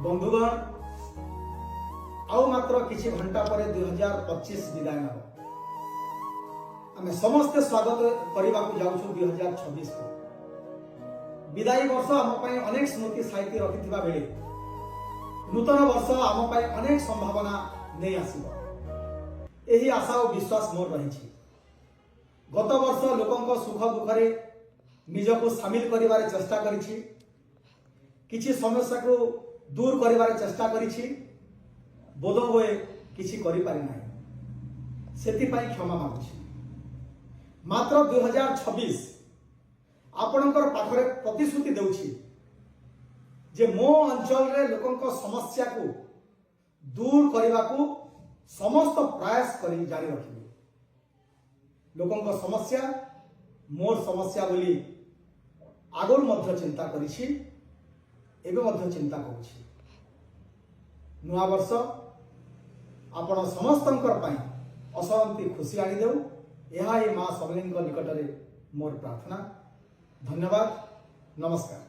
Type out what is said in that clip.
ବନ୍ଧୁଗଣ, ଆଉ ମାତ୍ର କିଛି ଘଣ୍ଟା ପରେ 2025 ବିଦାୟ ନେବ। ଆମେ ସମସ୍ତେ ସ୍ୱାଗତ କରିବାକୁ ଯାଉଛୁ 2026କୁ। ବିଦାୟୀ ବର୍ଷ ଆମ ପାଇଁ ଅନେକ ସ୍ମୃତି ସାଇତି ରଖିଥିବା ବେଳେ ନୂତନ ବର୍ଷ ଆମ ପାଇଁ ଅନେକ ସମ୍ଭାବନା ନେଇ ଆସିବ, ଏହି ଆଶା ଓ ବିଶ୍ୱାସ ମୋର ରହିଛି। ଗତ ବର୍ଷ ଲୋକଙ୍କ ସୁଖ ଦୁଃଖରେ ନିଜକୁ ସାମିଲ କରିବାରେ ଚେଷ୍ଟା କରିଛି, କିଛି ସମସ୍ୟାକୁ ଦୂର କରିବାରେ ଚେଷ୍ଟା କରିଛି। ବୋଧହୁଏ କିଛି କରିପାରି ନାହିଁ, ସେଥିପାଇଁ କ୍ଷମା ମାଗୁଛି। ମାତ୍ର 2026 ଆପଣଙ୍କର ପାଖରେ ପ୍ରତିଶ୍ରୁତି ଦେଉଛି ଯେ ମୋ ଅଞ୍ଚଳରେ ଲୋକଙ୍କ ସମସ୍ୟାକୁ ଦୂର କରିବାକୁ ସମସ୍ତ ପ୍ରୟାସ କରି ଜାରି ରଖିବି। ଲୋକଙ୍କ ସମସ୍ୟା ମୋର ସମସ୍ୟା ବୋଲି ଆଗରୁ ମଧ୍ୟ ଚିନ୍ତା କରିଛି, ଏବେ ମଧ୍ୟ ଚିନ୍ତା କରୁଛି। ନୂଆ ବର୍ଷ ଆପଣ ସମସ୍ତଙ୍କର ପାଇଁ ଅସରନ୍ତି ଖୁସି ଆଣିଦେଉ, ଏହା ହିଁ ମା ସମଲେଇଙ୍କ ନିକଟରେ ମୋର ପ୍ରାର୍ଥନା। ଧନ୍ୟବାଦ, ନମସ୍କାର।